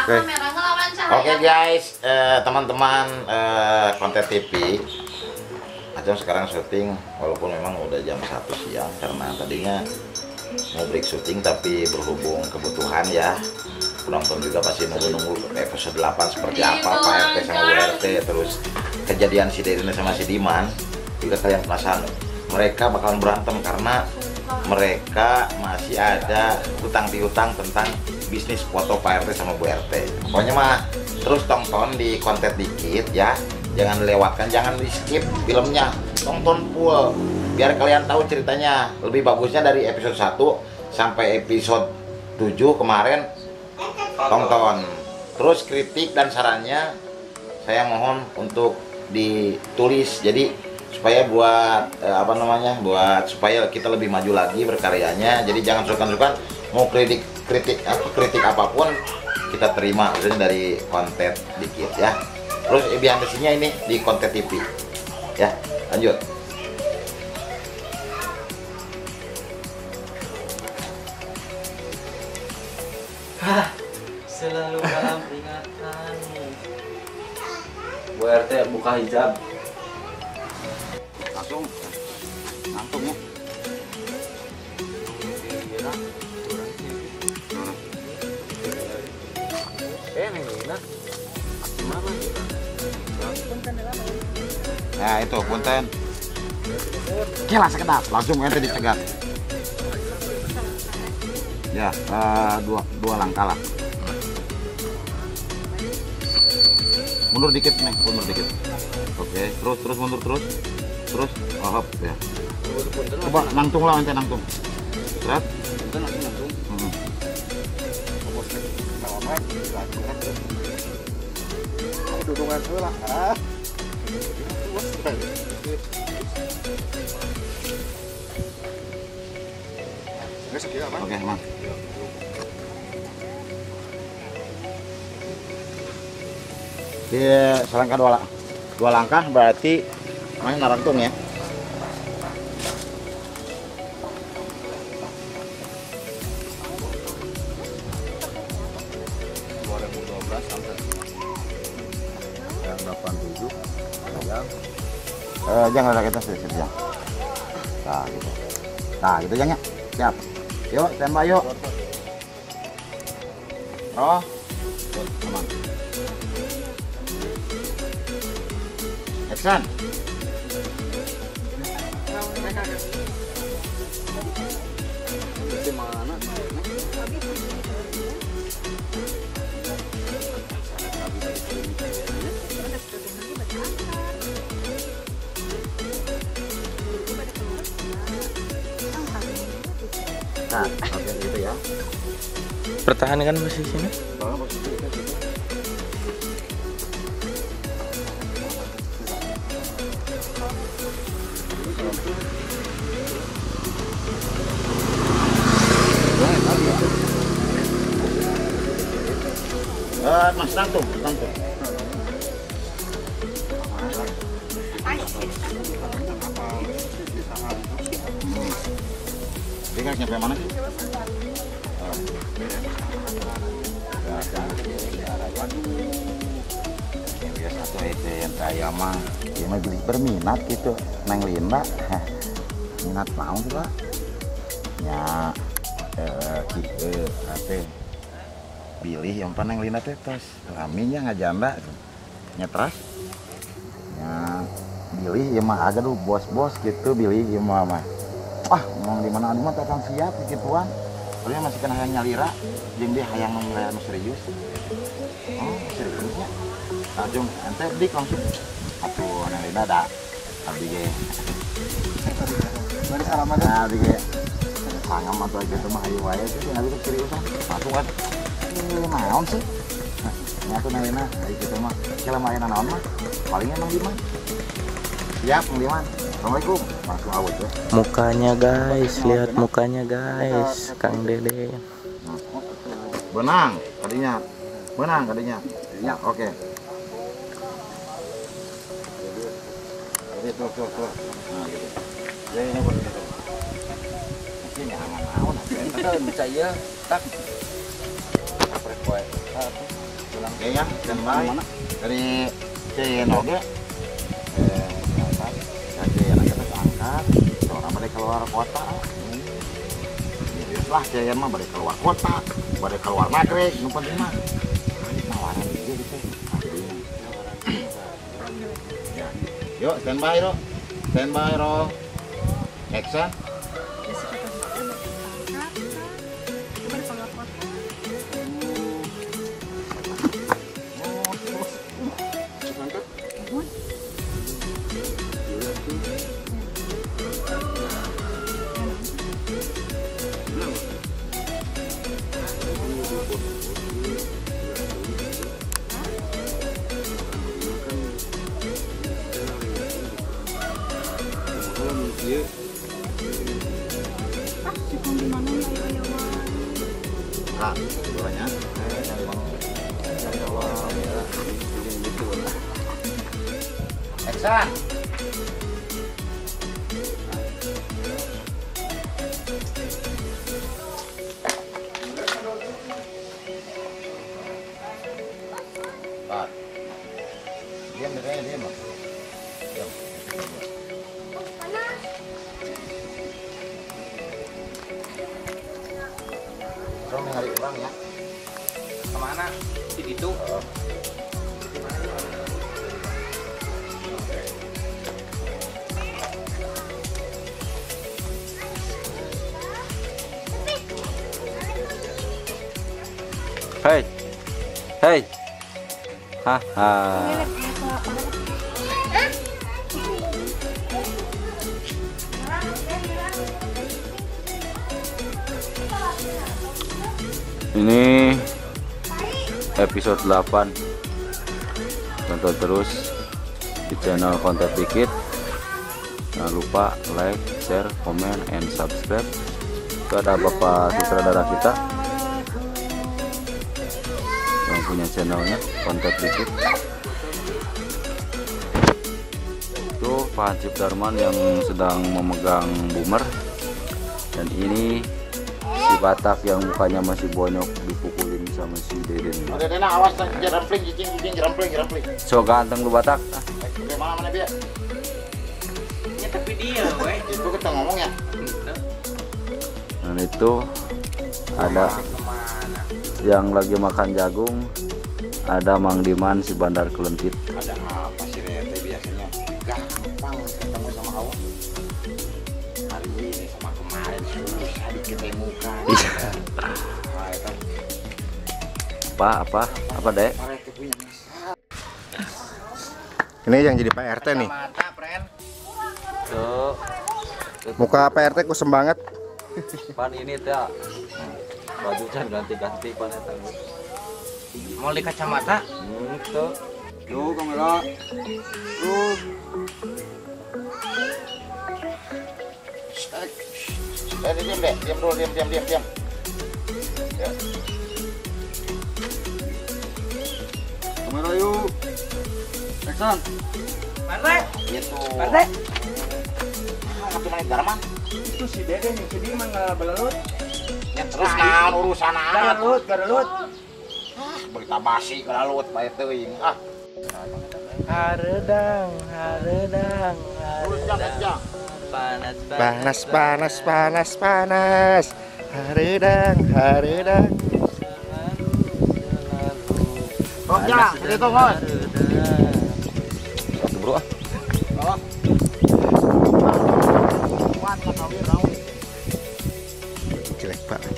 Oke. Oke guys, teman-teman Konten TV. Acam sekarang syuting walaupun memang udah jam 1 siang karena tadinya mau break syuting tapi berhubung kebutuhan ya. Penonton juga pasti nunggu-nunggu episode 8 seperti apa Pak RT sama Bu RT, terus kejadian si Derina sama si Diman juga kalian penasaran. Mereka bakalan berantem karena mereka masih ada hutang piutang tentang bisnis foto Pak RT sama Bu RT. Pokoknya mah terus tonton di konten dikit ya, jangan dilewatkan, jangan di skip filmnya, tonton full biar kalian tahu ceritanya. Lebih bagusnya dari episode 1 sampai episode 7 kemarin tonton. Terus kritik dan sarannya saya mohon untuk ditulis, jadi supaya buat buat supaya kita lebih maju lagi berkaryanya. Jadi jangan sukan-sukan mau kritik apapun kita terima, maksudnya dari konten dikit ya. Terus behind the scene-nya ini di Konten TV ya. Lanjut. Hah, selalu dalam ingatanmu. Bu RT buka hijab. Langsung nangtung ya. Nah itu punten. Kela sekedap, langsung ente dicegat. Ya, dua langkah lah. Mundur dikit nih, mundur dikit. Oke, terus mundur terus. Terus, oh, hop ya. Coba nangtung lah ente nangtung. Berat. Oke, Mang. Dia selangkah dua langkah berarti main narangtung ya. Sampai yang 87 yang jangan ada kita sedikit ya. Nah gitu. Nah gitu jangan. Siap. Yuk, standby yuk. Oh. Aman. Action. Nah, oke gitu ya. Pertahankan posisinya. Mas nangtung, nangtung. Dia nggak nyampe mana sih? Biasa tuh itu yang saya mah, dia mah beli berminat gitu, Neng Linda, minat mau sih pak? Ya, ate pilih yang Neng Linda teh tos, raminya nggak janda, nyetras, ya bilih ya mah agak tuh bos-bos gitu bilih ya mah. Ah, ngomong di mana mah akan siap gituan. Soalnya masih kena hayang nyalira, jeung dia hayang anu serius. Oh, seriusnya. Langsung ente dik langsung. Atuh Neng Linda da abdi ge. Bari salaman. Nah, abdi ge. Pangam atuh gitu mah hayu wae sih abdi seriusan. Langsung kan. Naon sih? Nah, atuh Neng Linda hayu kitu mah. Kela mah aya naon mah? Paling emang di mana? Siap, Mang Diman. Assalamualaikum. Langsung awet ya. Mukanya guys, lihat mukanya guys, Kang Dede. Benang tadinya. Benang tadinya. Ya, oke. Jadi terus terus. Nah, gitu. Jadi ini buat gitu. Mungkin ya aman naon. Kita bisa ya, tak. Poe. Oke ya, standby. Dari CNOG ya, kita angkat, soalnya balik keluar kota. Lah CN mah balik keluar kota, balik keluar negeri, nu penting mah nawaran dia gitu. Ya. Yuk, standby ro. Standby ro. Action. Action. Diam, diam, diam. Diam. Tolong nyari uang ya. Kemana? Di situ. Hei, hei, haha. Ini episode 8. Tonton terus di channel Konten Dikit. Jangan lupa like, share, comment, and subscribe. Itu ada bapak sutradara kita yang punya channelnya Konten Dikit. Itu Pak Hansip Darman yang sedang memegang boomer. Dan ini si Batak yang mukanya masih bonyok dipukulin sama si Deden. Oke, Dena, awas jerampling, cicing, cicing, jerampling, jerampling. So ganteng lu Batak. Oke, mana mana dia? Ya tapi dia, weh. Itu kita ngomong ya. Dan itu ada yang lagi makan jagung, ada Mang Diman si bandar kelentit. Ada apa sih Rete biasanya gampang ketemu sama awak. Hari ini sama kemarin susah diketemukan. Apa Dek? Ini yang jadi Pak RT nih. Tuh. Muka Pak RT kusem banget. Pan ini teh baju can ganti-ganti pan eta. Mau di kacamata? Gitu. Duh, kamera. Duh. Diam deh, diam dulu, diam, diam, diam, diam. Ya. Kamera yuk. Action. Partai. Gitu. Partai. Ah, mana Darman? Itu si Dede yang si Diman ngalabelut. Ya terus naon urusan amat. Garelut, garelut. Ah, berita basi garelut bae teuing. Ah. Hareudang, hareudang, hareudang. Panas, panas, panas, panas, panas. Hareudang, hareudang. Oh, ya, itu bos. Satu bro ah. Oh. Jelek banget.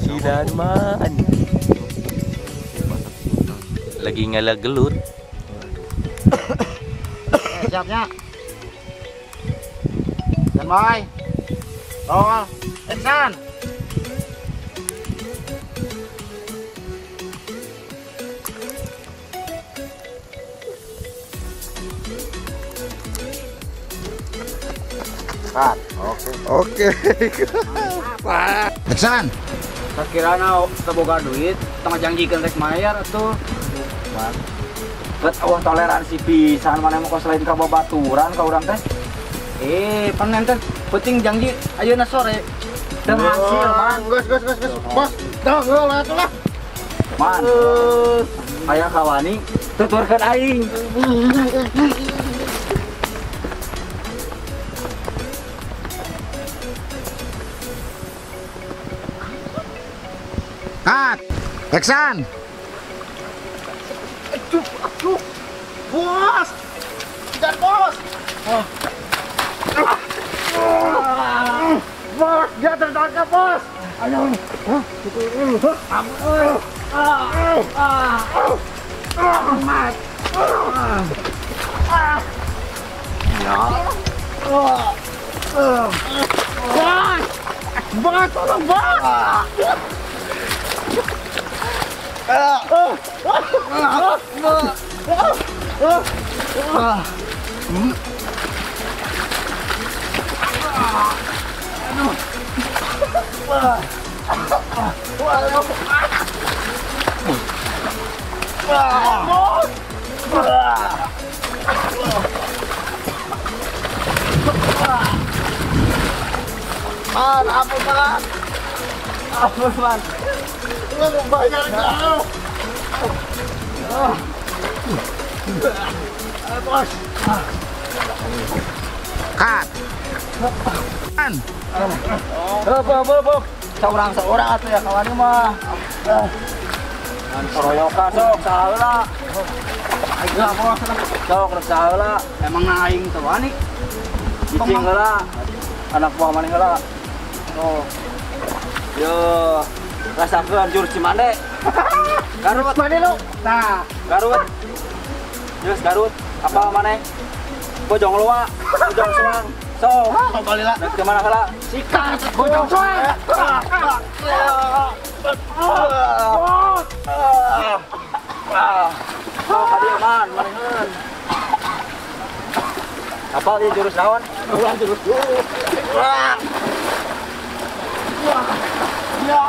Si Darman lagi ngalah gelut. Siapnya. Standby. Roll. Action. Cut. Oke. Oke. Action. Sakirana teu boga duit, tong janjikeun rek mayar atuh. Bet awah toleransi pisan mana mau selain ka babaturan ka urang teh. Panen teh penting janji ayeuna sore. Teu hasil, Man. Geus geus geus geus. Bos, dah heula atuh lah. Man. Aya kawani tuturkeun aing. Cut. Action. Aduh, aduh. Bos. Jangan bos. Bos, dia tertangkap, bos. Ayo. Ya. Bos. Bos, tolong bos. Man, ampun man. Ampun man. Lu bayar kau. Bos. Cut. An. Bok. Seorang-seorang atuh ya kawan mah. Ngan soroyokan sok saheula. Aing lah bos. Sok rek saheula. Emang aing teu wani. Cicing heula. Anak buah maneh heula. Oh. Yo, rasakeun jurus Cimande. Garut mana lu? Nah, Garut. Jurus Garut. Apa maneh? Bojong loa, bojong suang. So, kembali lah. Rek kemana heula? Sikat bojong suang. Oh, kadieu man, maneheun. Apa ieu jurus naon? Ulah jurus dulu. Ya.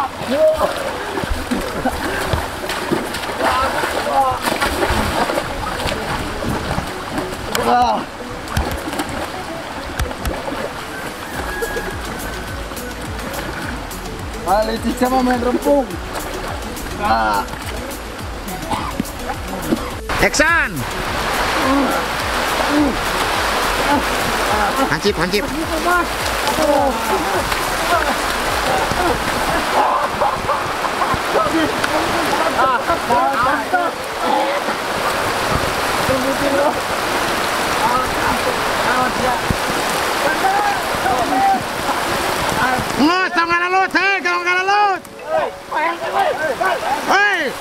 Ali cica mah main rempung. Action. Hancip, hancip. Ngus, tong ngalalut, hei, tong ngalalut. Hei.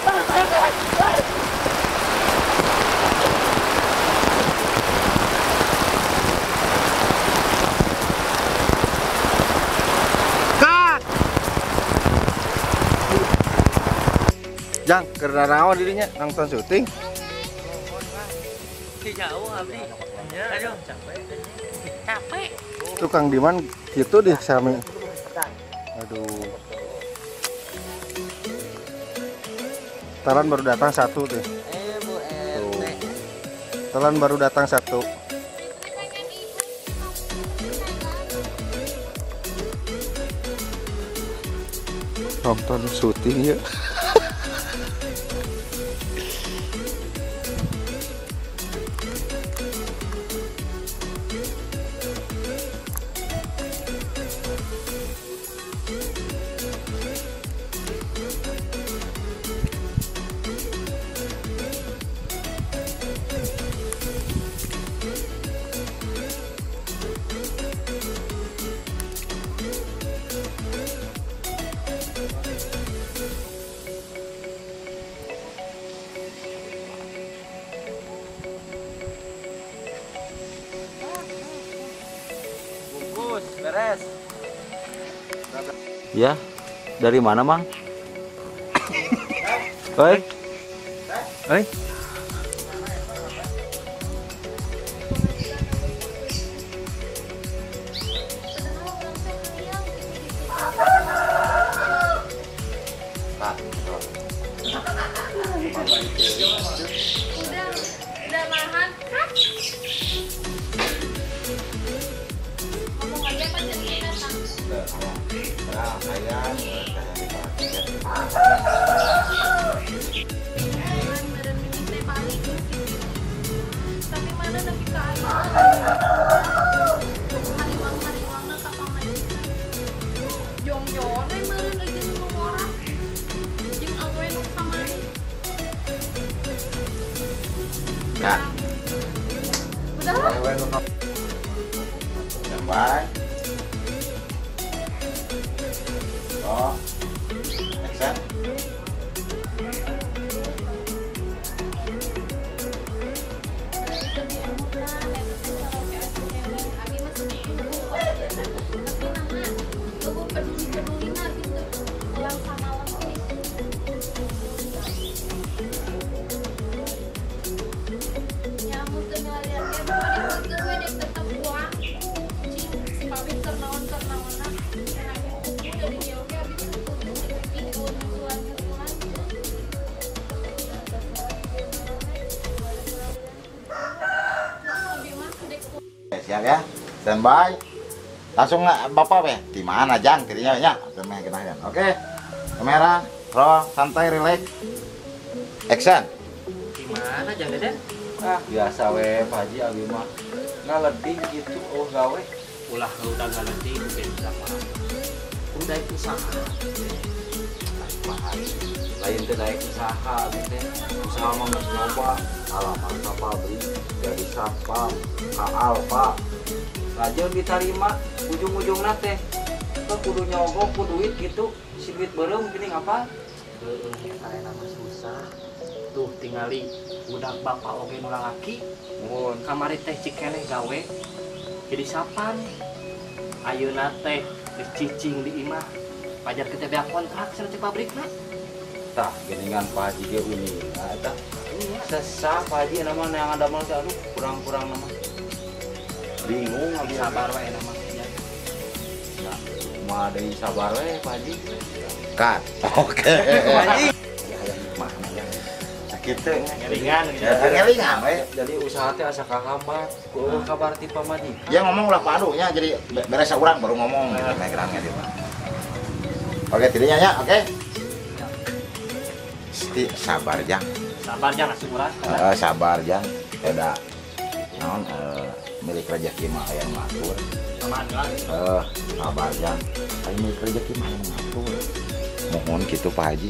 Cut. Jang, keur naraon dirinya nonton syuting. Jauh abdi. Aduh, capek. Capek. Tukang Diman gitu deh sami. Aduh. Telan baru datang satu deh. Tuh. Telan baru datang satu. Nonton syuting ya. Beres. Ya, dari mana, Mang? Oi. Oi. Udah nahan. Ngomong aja pas datang. Disayang, sayang diperhatikan. Tapi mana nepi ka ayeuna hariwang-hariwangna ka pamajikan. Jongjon we meureun eujeun nu ngora. Jeung awewe nu kamari. Nah. Udah lah. Standby. Oh. Action. Siap ya, standby. Langsung bapak weh, di mana jang tirinya ya? Oke, kamera, roll, santai, relax, action. Di mana jang Deden? Ah biasa weh, Pak Haji abi mah ngaleding gitu, oh gawe. Ulah udah ngaleding, bisa mah. Udah usaha. Pak Haji, lain teh daek usaha abi teh. Usaha mah geus nyoba, alaman ka pabrik, jadi satpam, ka Alfa. Lajeng diterima, ujung-ujungna teh teu kudu nyogok ku duit gitu, si duit beureum geuning apa? Heueuh, ayeuna mah susah. Tuh tingali budak bapak oge nu lalaki. Mun kamari teh cikeneh gawe jadi sapan. Ayeuna teh geus cicing di imah. Pajar kita beak kontrak cenah cek pabrikna. Tah geuningan Pak Haji ge uning. Nah eta sesah Pak Haji nama yang ada mah teh aduh kurang-kurang nama. Bingung abi sabar we nama ya. Ya, kumaha deui sabar we Pak Haji. Cut. Oke. Pak Haji. Ya hayang mana ya. Sakitu ngelingan gitu. Ngelingan we. Jadi usaha teh asa kahambat, ku kabar ti pamajikan. Dia ngomong ulah padunya jadi beres urang baru ngomong gitu megerannya dia. Oke, tidinya ya, oke. Sabar jang. Sabar jang asup urang. Sabar jang. Eda naon milik rezeki mah aya nu ngatur. Sabar jang. Aya milik rezeki mah aya nu ngatur. Mohon kitu Pak Haji.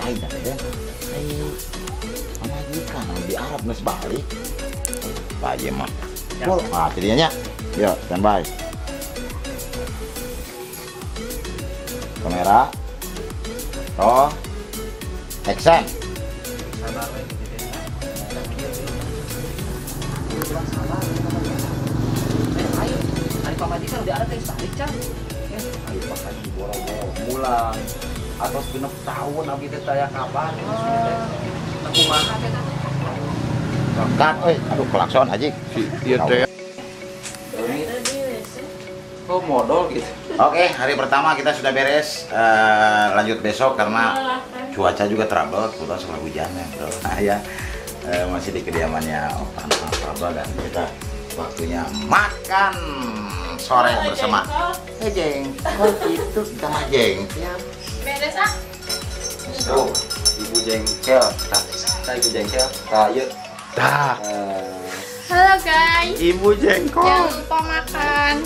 Aing teh den. Aing pamajikan di Arab geus balik. Pak Haji mah. Ah, tidinya nya. Yo, standby. Kamera. Roll. Action. Sabar we gitu deh. Sabar. Ayo, ari pamajikan udah ada teh balik can. Ayo Pak Haji boro-boro mulang. Atos 6 tahun abdi teh taya kabar geus teh. Kumaha teh teh? Cut euy, aduh klakson Haji. Si ieu teh. Kok modal gitu. Oke, hari pertama kita sudah beres. Lanjut besok karena cuaca juga trouble, kebetulan setelah hujan ya, bro. Nah, ya masih di kediamannya Opan Trouble dan kita waktunya makan sore bersama. Jengkol itu kita mah jengkel. Beres ah. Oh, ibu jengkel. Tah, ibu jengkel. Tah, ieu. Tah. Halo guys. Ibu jengkol. Jangan lupa makan.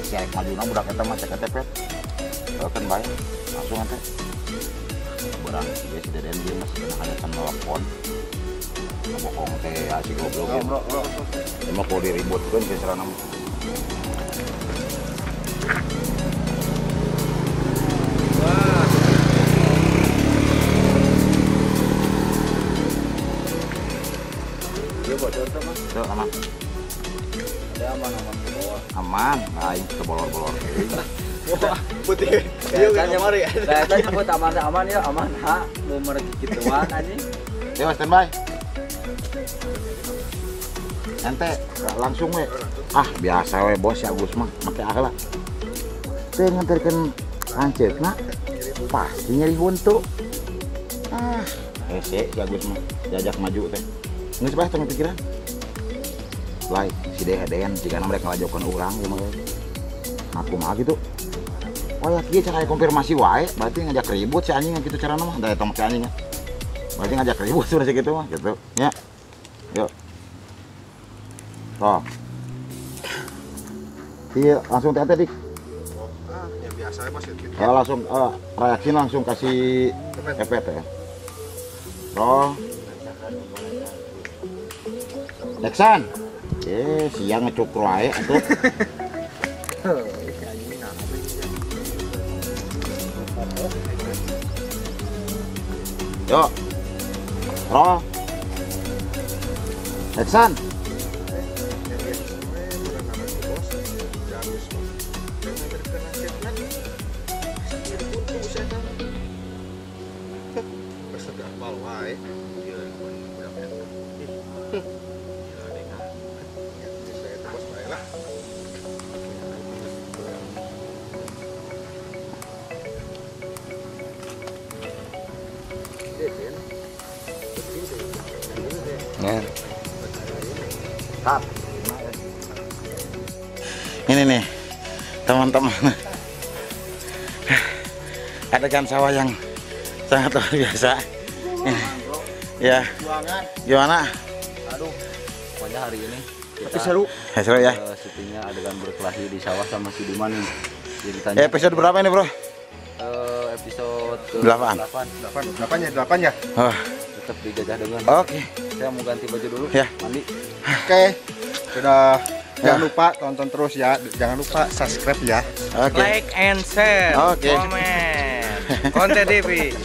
Si arek majuna budak eta mah cek tepet. Kan bae. Langsung ante. Barang ieu si Deden dia masih kena hayakan nelpon. Bohong teh si goblok. Emang kalau diributkeun ke sarana mah. Ieu bocor teh mah. Tuh aman. Ada aman-aman ke bawah. Aman, lain ke bolor-bolor. Wah, putih. Iya kan ya. Saya nyebut aman-aman ya, aman ha, mau merek gituan anjing. Yo standby. Ente langsung we. Ah, biasa we bos si Agus mah make akhlak. Teu nganterkeun lanceukna pasti nyeri huntu. Ah, hese si Agus mah diajak maju teh. Geus bae tong pikiran. Lai, si Deden jika mereka ngelajokan urang ieu mah. Aku mah gitu. Wah, kieu cara konfirmasi wae, berarti ngajak ribut si anjing gitu carana mah, da eta mah si anjing. Berarti ngajak ribut sudah segitu mah gitu. Ya. Yuk. Toh. Iya, langsung TT dik. Ya biasa bos gitu. Ya langsung reaksi langsung kasih EPT ya. Roh. Teksan. Siang ngecukur wae atuh. Yuk. Roh. Teksan. Ini nih teman-teman, adegan sawah yang sangat luar biasa. Ini. Ya, gimana? Aduh, pokoknya hari ini kita seru. Seru ya. Syutingnya adegan berkelahi di sawah sama si Diman nih. Ceritanya. Episode berapa ini, bro? Episode 8. 8 ya. Oh. Tetap dijajah dengan. Oke. Saya mau ganti baju dulu. Ya. Mandi. Oke. Sudah. Jangan lupa tonton terus ya. Jangan lupa subscribe ya. Oke. Like and share. Oke. Komen. Konten TV.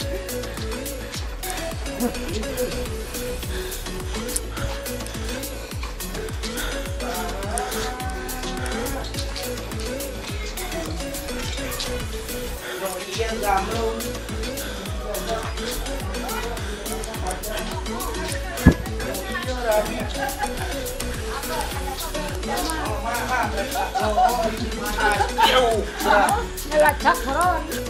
Ngelacak, bro.